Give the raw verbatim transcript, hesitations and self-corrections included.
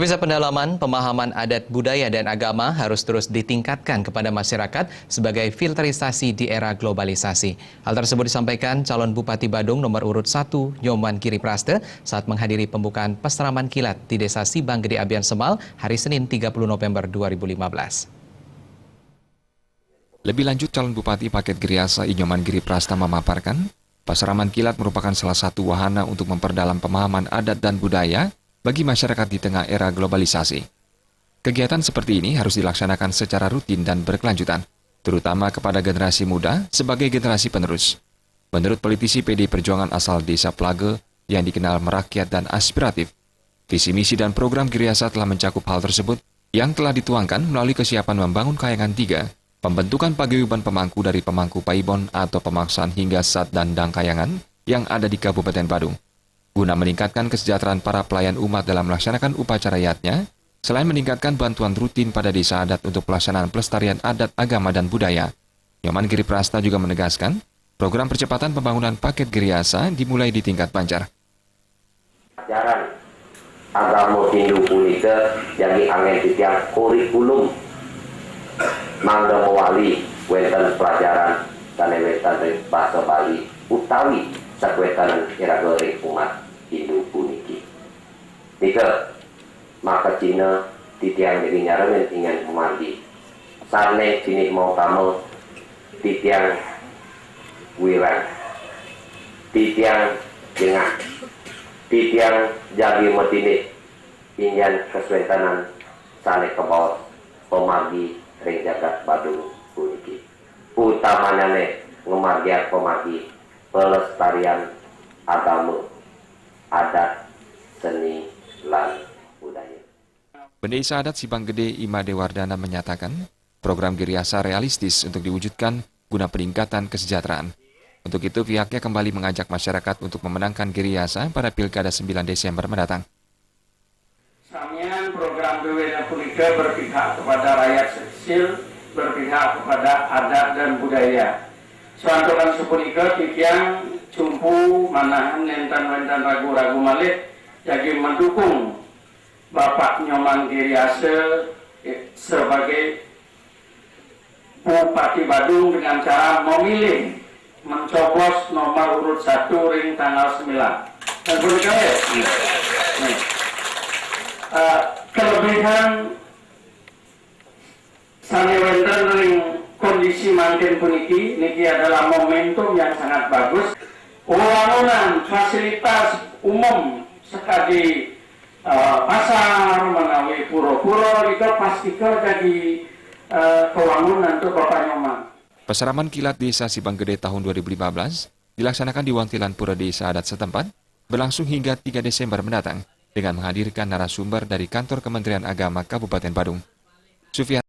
Bisa pendalaman pemahaman adat, budaya, dan agama harus terus ditingkatkan kepada masyarakat sebagai filterisasi di era globalisasi. Hal tersebut disampaikan calon Bupati Badung nomor urut satu, Nyoman Giri Prasta, saat menghadiri pembukaan Pasraman Kilat di Desa Sibang Gede Abian Semal hari Senin tiga puluh November dua ribu lima belas. Lebih lanjut, calon Bupati Paket Giriasa, Inyoman Giri Prasta, memaparkan, Pasraman Kilat merupakan salah satu wahana untuk memperdalam pemahaman adat dan budaya bagi masyarakat di tengah era globalisasi. Kegiatan seperti ini harus dilaksanakan secara rutin dan berkelanjutan, terutama kepada generasi muda sebagai generasi penerus. Menurut politisi P D I Perjuangan asal Desa Plage yang dikenal merakyat dan aspiratif, visi misi dan program Giriasa telah mencakup hal tersebut yang telah dituangkan melalui kesiapan membangun Kayangan tiga, pembentukan paguyuban pemangku dari pemangku Paibon atau pemaksaan hingga Sat dan Dang Kayangan yang ada di Kabupaten Badung, guna meningkatkan kesejahteraan para pelayan umat dalam melaksanakan upacara yatnya. Selain meningkatkan bantuan rutin pada desa adat untuk pelaksanaan pelestarian adat, agama, dan budaya, Nyoman Giri Prasta juga menegaskan, program percepatan pembangunan Paket Giriasa dimulai di tingkat Banjar. Ajaran agama Hindu punika jagi anggen titiang kurikulum, mangda mawali wenten pelajaran sane wenten ring basa Bali utawi sakwenten iraga ring umat Hindu puniki. Nika maka cihna titiang jagi nyarengin ingyan pamargi. Sane pinih mautama, titiang wirang, titiang jengah, titiang jagi matindih ingyan kaswentanan sane kabaos pamargi ring jagat Badung puniki. Utamanyane ngamargiang pamargi pelestarian agama, adat, seni, lan budaya. Bendesa Adat Sibang Gede, Ima Dewardana, menyatakan, program Giriasa realistis untuk diwujudkan guna peningkatan kesejahteraan. Untuk itu, pihaknya kembali mengajak masyarakat untuk memenangkan Giriasa pada Pilkada sembilan Desember mendatang. Samian program duena punika berpihak kepada rakyat sekecil, berpihak kepada adat dan budaya. Santukan sapunika, titiang cumpu manahan nenten wenten ragu-ragu malih jagi mendukung Bapak Nyoman Giriasa, eh, sebagai Bupati Badung dengan cara memilih, mencoblos nomor urut satu ring tanggal sembilan. Dan punika, ya? Nih. Eh, kelebihan sane wenten ring kondisi mangkin puniki, niki adalah momentum yang sangat bagus. Wewangunan fasilitas umum sakadi, eh, pasar menawi pura-pura nika pastika jagi, eh, kawangun antuk Bapak Nyoman. Pasraman Kilat Desa Sibang Gede tahun dua ribu lima belas dilaksanakan di Wantilan Pura Desa Adat setempat, berlangsung hingga tiga Desember mendatang dengan menghadirkan narasumber dari Kantor Kementerian Agama Kabupaten Badung. Sufian